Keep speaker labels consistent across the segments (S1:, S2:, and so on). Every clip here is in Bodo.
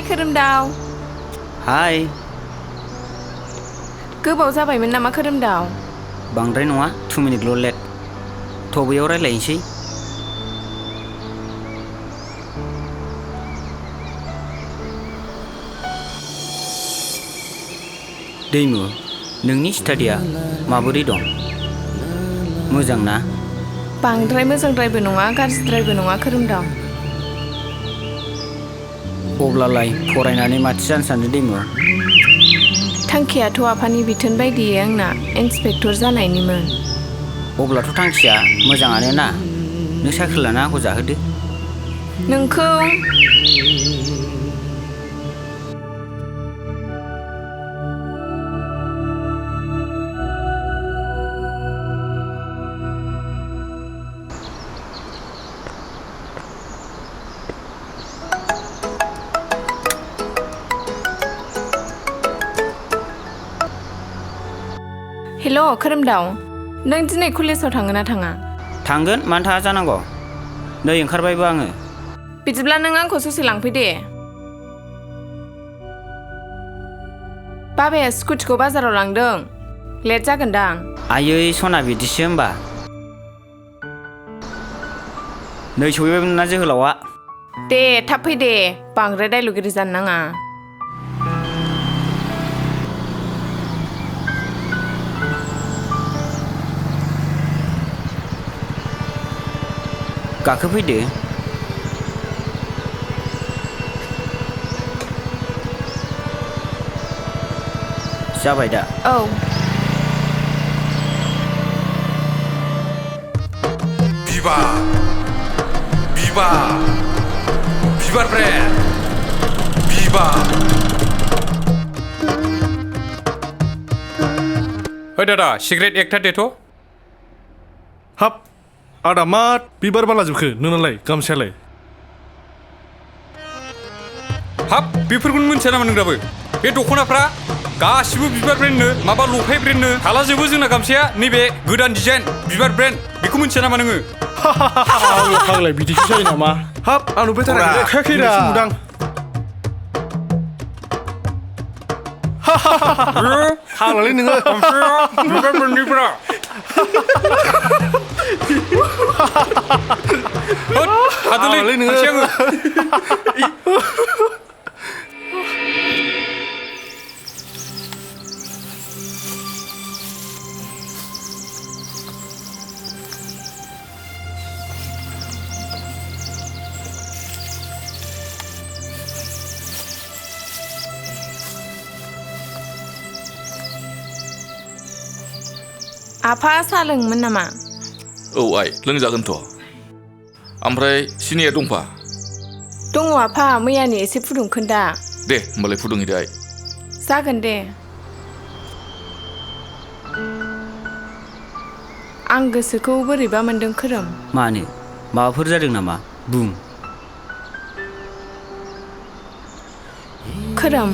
S1: खोरोमदाव
S2: हाय
S1: गोबाव जाबायमोन नामा खोरोमदाव
S2: बांद्राय नङा 2 मिनिटल' लेट थ'बैयाव रायलायनोसै दैमु नोंनि स्टाडिया माबोरै दं मोजां ना
S1: बांद्राय मोजांद्रायबो नङा गाज्रिद्रायबो नङा खोरोमदाव
S2: अब्लालाय फरायनानै माथो जानो सानो दैमु
S1: थांखियाथ' आफानि बिथोन बायदियै आंना इन्सपेक्टर जानायनिमोन
S2: अब्लाथ' थांखिया मोजाङानो ना नों साख्रि लाना आंखौ जाहोदो
S1: नोंखौ हेल' खोरोमदाव नों दिनै कलेजाव थाङो ना थाङा
S2: थांगोन मानो थाङा जानांगौ नै ओंखारबायबो आङो
S1: बिदिब्ला नों आंखौ ससे लांफै दे बाबाया स्कुटिखौ बाजाराव लांदों लेट जागोनदां
S2: आयै सना बिदिसो होमबा नै सहैबायमोन ना जोहोलावा
S1: दे थाब फै दे बांद्राय दायलगिरि जानो नाङा
S2: गाखोफैदो जाबाय दा
S1: औ
S3: बिबा बिबा बिबार ब्रेन्ड बिबा ओइ दादा सिगारेट एकथा देथ'
S4: हाब आदा मा बिबार बाला जोबखो नोंनालाय गामसायालाय
S3: हाब बेफोरखौनो मिन्थिया नामा नों दाबो बे दख'नाफ्रा गासिबो बिबार ब्रेन्डनो माबा लफाय ब्रेन्डनो थालाजोबो जोंना गामसाया नैबे गोदान डिजाइन बिबार ब्रेन्ड बेखौ मिन्थिया नामा नोङो
S4: फाग्लाय बिदिसो जायो नामा हाब आं नुबाय थाराखैरा नुदां फाग्लालै नोङो
S3: बिबार ब्रेन्डनिफ्रा हादोलै नोङो
S1: आफा साहा लोंमोन नामा
S5: औ आइ लोंजागोनथ' ओमफ्राय सिनिया दंफा
S1: दङ आफा मैयानि एसे फुदुंखोन्दा
S5: दे होमबालाय फुदुंहैदो आइ
S1: जागोन दे आं गोसोखौ बोरैबा मोन्दों खोरोम
S2: मानो माबाफोर जादों नामा बुं
S1: खोरोम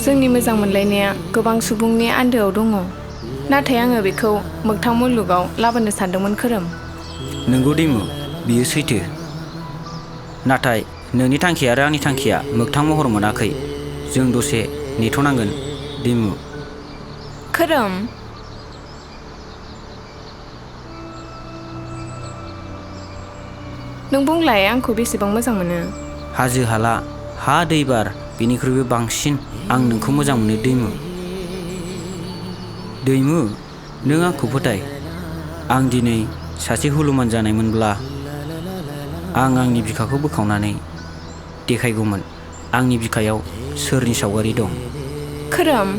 S1: जोंनि मोजां मोनलायनाया गोबां सुबुंनि आन्दोआव दङ नाथाय आङो बेखौ मोगथां मुलुगाव लाबोनो सानदोंमोन खोरोम
S2: नोंगौ दैमु बियो सैथो नाथाय नोंनि थांखि आरो आंनि थांखिया मोगथां महर मोनाखै जों दसे नेथ'नांगोन दैमु
S1: खोरोम नों बुंलाय आंखौ बेसेबां मोजां मोनो
S2: हाजो हाला हा दै बार बेनिख्रुइबो बांसिन आं नोंखौ मोजां मोनो दैमु दैमु नों आंखौ फोथाय आं दिनै सासे हुलुमान जानायमोनब्ला आं आंनि बिखाखौ बोखावनानै देखायगौमोन आंनि बिखायाव सोरनि सावगारि दं
S1: खोरोम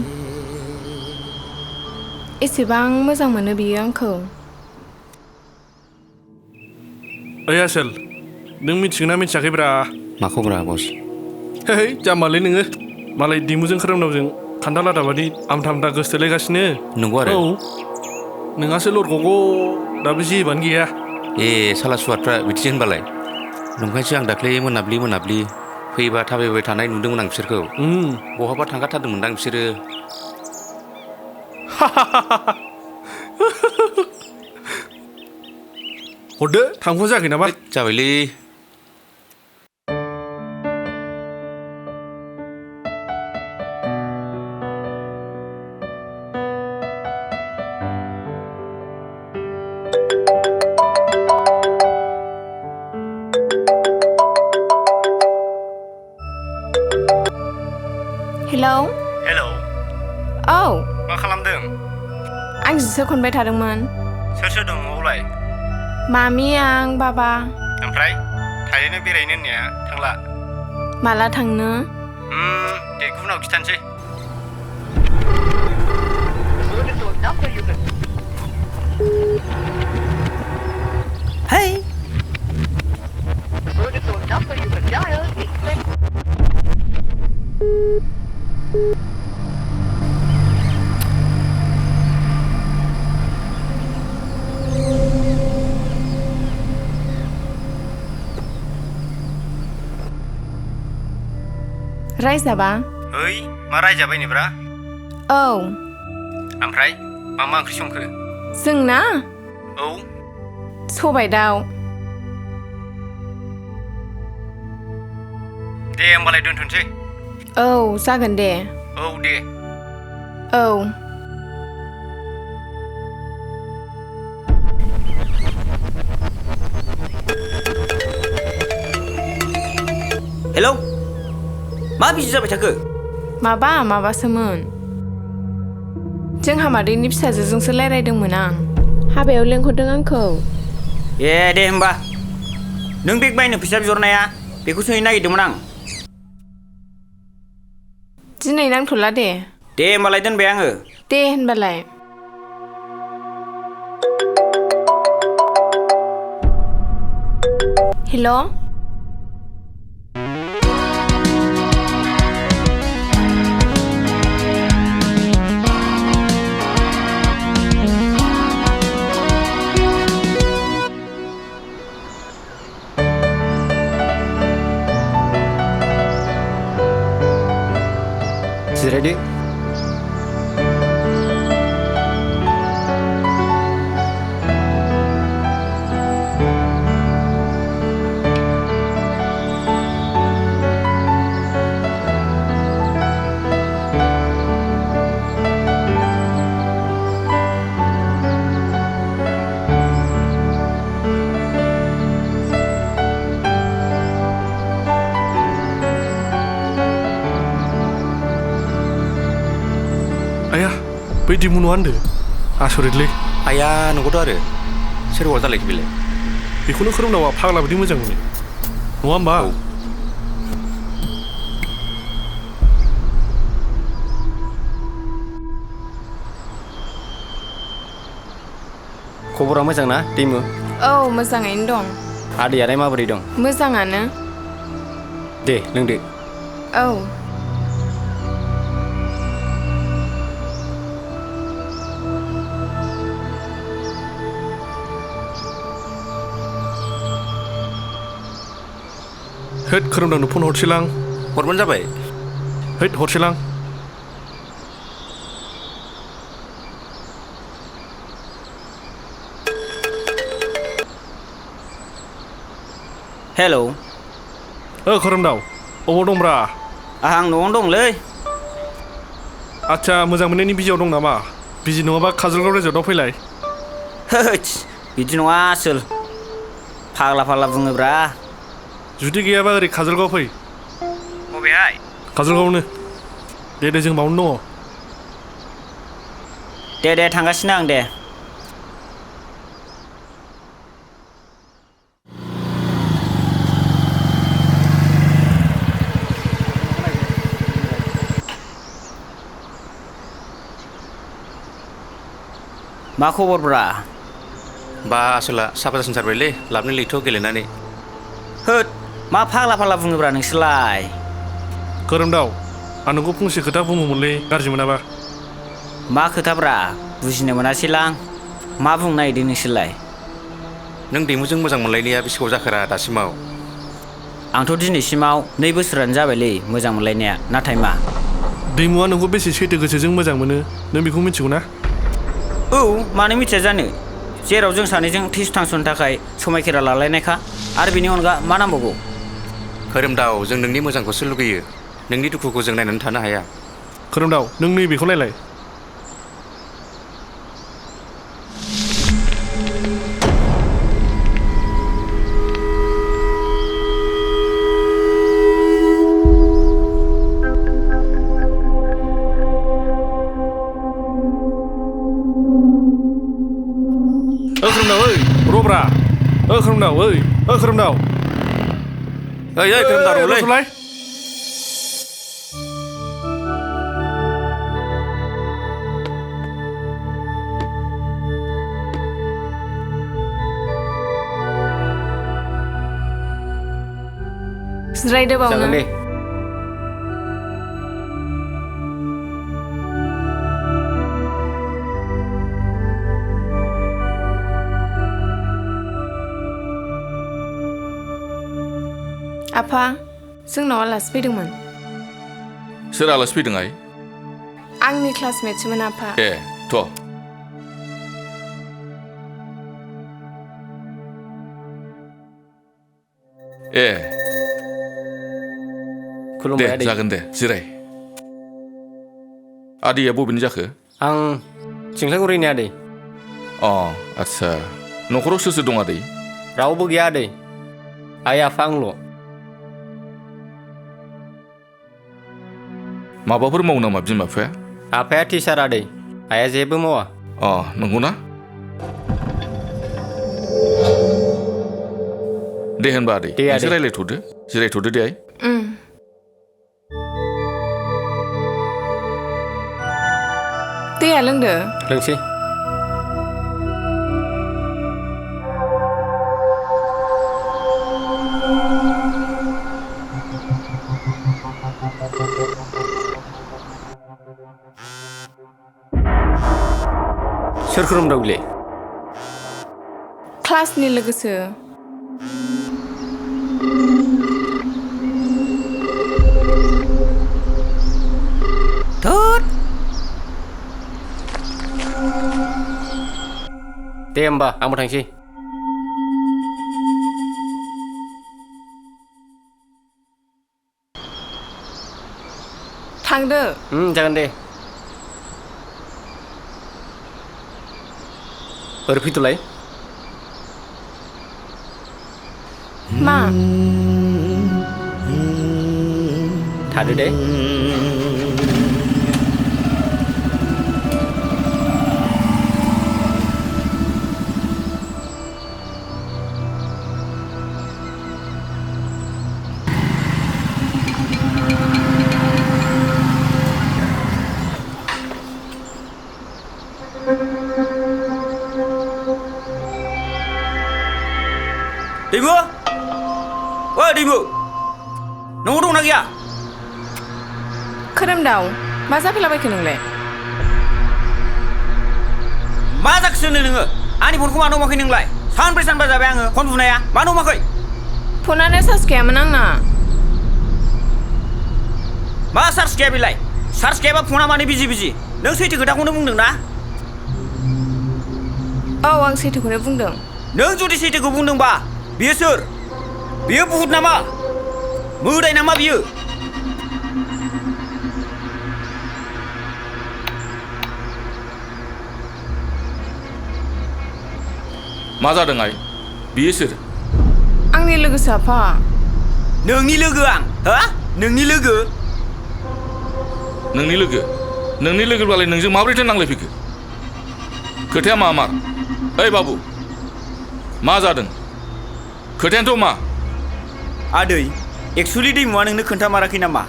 S1: एसेबां मोजां मोनो बियो आंखौ
S4: ओइ आसोल नों मिथिगोन ना मिथियाखैब्रा
S6: माखौब्रा बस
S4: है जाम्बालै नोङो मालाय दिमुजों खोरोमदावजों खान्थाल आदा बादि आमथा आमथा गोसथोलायगासिनो
S6: नंगौ आरो
S4: औ नोंहासो लरग'ग' दाबो जेबानो गैया
S6: ए साला सुवादफ्रा बिदिसो होनबालाय नंखायसो आं दाख्लै मोनाब्लि फैबा थाबायबाय थानाय नुदोंमोन आं बिसोरखौ बहाबा थांगारथारदोंमोनदां बिसोरो
S4: हरदो थांफा जायाखै नामा
S6: जाबायलै
S2: हेलौ
S1: औ
S2: मा खालामदों?
S1: आं जिसो खनबाय थादोंमोन।
S2: सोर सोर दं न'आवलाय?
S1: मामि आं बाबा।
S2: ओमफ्राय थारैनो बेरायनो होननाया थांला?
S1: माला थांनो?
S2: दे गुबुनाव खिथानोसै। Hey!
S1: रायजाबा?
S2: ओइ मा रायजाबायनोब्रा?
S1: औ
S2: ओमफ्राय मा ओंख्रि संखो?
S1: जोंना?
S2: औ
S1: सबाय दाउ।
S2: दे होमबालाय दोनथ'नोसै।
S1: औ जागोन दे।
S2: औ दे।
S1: औ
S2: हेलौ मा बिजि जाबाय थाखो?
S1: माबासोमोन। जोंहा मादैनि फिसाजोजोंसो रायलायदोंमोन आं। हाबायाव लेंहरदों आंखौ।
S2: दे होमबा नों बेग बायनो फैसा बिहरनाया बेखौ सोंहैनो नागिरदोंमोन आं।
S1: दिनै नांथ'ला दे।
S2: दे होमबालाय दोनबाय आङो।
S1: दे होनबालाय। हेल'?
S2: जिरायदो।
S4: आया बै दिमु नङा होनदो आसरितलै।
S6: आया नंगौथ' आरो सोर हौवा जालायखो बेलाय?
S4: बेखौनो खोरोमदावा फाग्ला बायदि मोजां मोनो नङा होमबा?
S7: खबरा मोजां ना दैमु?
S1: औ मोजाङैनो दं।
S7: आदैयालाय माबोरै दं?
S1: मोजाङानो।
S7: दे लोंदो।
S1: औ
S4: होद खोरोमदावनो फन हरसैलां।
S6: हरबानो जाबाय।
S4: होद हरसैलां।
S2: हेलौ
S4: खोरोमदाव अबाव दंब्रा?
S2: आं न'आवनो दंलै।
S4: आदसा मोजां मोननायनि बिजियाव दं नामा? बिजि नङाबा काजलगाव रेजर्टआव फैलाय।
S2: होद बिदि नङा आसोल फाग्ला बुङोब्रा।
S4: जुदि गैयाबा ओरै काजलगाव फै।
S2: बबेहाय?
S4: काजलगावनो। दे जों बावनो दङ।
S2: दे थांगासिनो आं दे। मा खबरब्रा?
S6: बा आसोला साफा जासिनथारबायलै लाबनो लैथ' गेलेनानै।
S2: होद मा फाग्ला बुङोब्रा नोंसोरलाय?
S4: खोरोमदाव आं नोंखौ फंसे खोथा बुङोमोनलै गाज्रि मोनाबा।
S2: मा खोथाब्रा बुजिनो मोनासैलां। मा बुंनो नागिरदों नोंसोरलाय?
S6: नों दैमुजों मोजां मोनलायनाया बेसे गोबाव जाखोरा दासिमाव?
S2: आंथ' दिनैसिमाव 2 बोसोरानो जाबायलै मोजां मोनलायनाया। नाथाय मा?
S4: दैमुआ नोंखौ बेसे सैथो गोसोजों मोजां मोनो नों बेखौ मिथिगौ ना?
S2: औ मानो मिथिया जानो। जेराव जों सानैजों थैस थांस'नो थाखाय समायखेरा लालायनायखा। आरो बेनि अनगा मा नांबावगौ?
S6: खोरोमदाव जों नोंनि मोजांखौसो लुगैयो। नोंनि दुखुखौ जों नायनानै थानो हाया।
S4: खोरोमदाव नों नैबेखौ नायलाय। खोरोमदाव ओइ रब्रा खोरोमदाव ओइ खोरोमदाव
S6: ओइ खोरोमदाव रलै
S4: रसलाय
S1: जिरायदो बावनो
S7: जागोन दे
S1: आफा जोंनाव आलासि फैदोंमोन
S5: सोर आलासि फैदों आइ
S1: आंनि क्लासमेटसोमोन आफा
S5: ए थ' ए
S7: खुलुमबाय
S5: दे
S7: आदै
S5: जागोन दे जिराय आदैया बबेनि जाखो
S7: आं सिंख्लागुरिनि आदै
S5: अ आदसा न'खराव सोर सोर दं आदै
S7: रावबो गैया आदै आइ आफा आंल'
S5: माबाफोर मावो नामा बिमा बिफाया
S7: आफाया टिचार आदै आइया जेबो मावा
S5: अ नंगौना दे होनबा आदै
S7: दे आदै।
S5: नोंसोर रायलायथ'दो जिरायथ'दो दे आइ
S1: दैया लोंदो
S7: लोंसै सोर खोरोमदाव बिलाय
S1: क्लासनि लोगोसो
S7: दे होमबा आंबो थांसै
S1: थांदो
S7: जागोन दे ओरै फैथ'लाय
S1: मा
S7: थादो दे
S2: दैमु ओइ दैमु न'आव दंना गैया
S1: खोरोमदाव मा जाफैलाबायखो नोंलाय
S2: मा जाखोसो नोङो आंनि फनखौ मानो हमाखै नोंलाय सानब्रै सानबा जाबाय आङो फन बुनाया मानो हमाखै
S1: फनानो चार्ज गैयामोन आंना
S2: मा चार्ज गैया बेलाय चार्ज गैयाबा फना मानो बिजि बिजि नों सैथो खोथाखौनो बुंदों ना
S1: औ आं सैथोखौनो बुंदों
S2: नों जुदि सैथोखौ बुंदोंबा बियो सोर बियो बुहुत नामा मोदाय नामा बियो
S5: मा जादों आइ बियो सोर
S1: आंनि लोगोसो आफा
S2: नोंनि लोगो आं हा नोंनि लोगो
S5: नोंनि लोगोब्लालाय नोंजों माबोरैथो नांलायफैखो खोथाया मा मार ओइ बाबु मा जादों खोथायानोथ' मा
S2: आदै एक्सुवेलि दैमुआ नोंनो खोन्थामाराखै नामा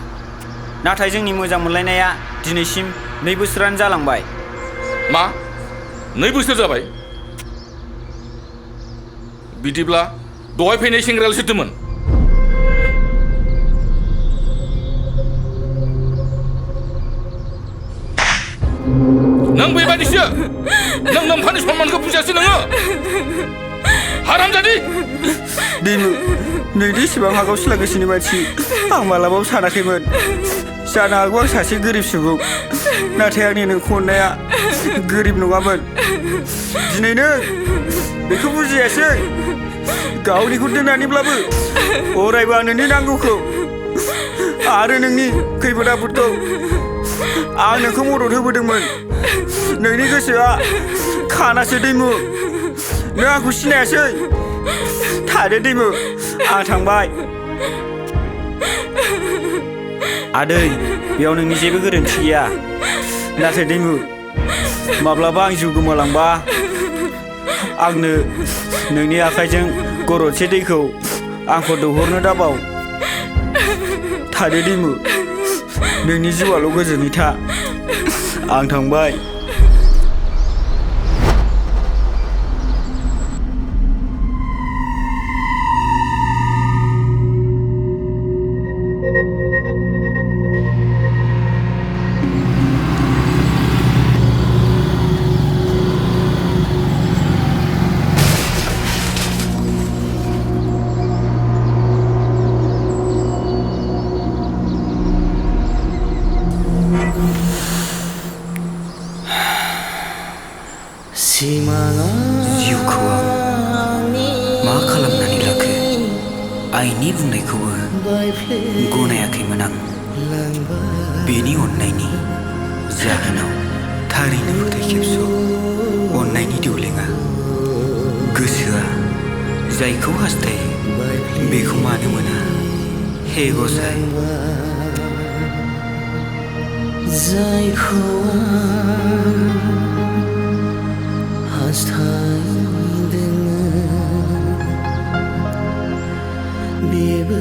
S2: नाथाय जोंनि मोजां मोनलायनाया दिनैसिम 2 बोसोरानो जालांबाय
S5: मा 2 बोसोर जाबाय बिदिब्ला दहाय फैनाय सेंग्रायालाय सोरथोमोन नों बेबादिसो नों नोम्फानि सन्मानखौ बुजियासै नोङो हारामजादि
S2: दैमु नोंदि इसिबां हागाव सिला गोसोनि मानसि आं मालाबाबो सानाखैमोन जानो हागौ आं सासे गोरिब सुबुं नाथाय आंनि नोंखौ अननाया गोरिब नङामोन दिनै नों बेखौ बुजियासै गावनिखौ दोननानैब्लाबो अरायबो आं नोंनि नांगौखौ आरो नोंनि खैफोद आफोदखौ आं नोंखौ मदद होबोदोंमोन नोंनि गोसोआ खानासो दैमु नों आंखौ सिनायासै थादो दैमु आं थांबाय आदै बेयाव नोंनि जेबो गोरोन्थि गैया नाथाय दैमु माब्लाबा आं जिउ गोमालांबा आंनो नोंनि आखाइजों गरदसे दैखौ आंखौ दौहरनो दाबाव। थादो दिमु, नोंनि जिउआल' गोजोनै था। आं थांबाय। जिउखौ आं मा खालामनानै लाखो? आइनि बुंनायखौबो गनायाखैमोन आं। बेनि अननायनि जाहोनाव थारैनो फोथायखेबस'। अननायनि देवलेङा गोसोआ जायखौ हास्थायो बेखौ मानो मोना? हे गसाइ। जायखौ हास्थायदों बेबो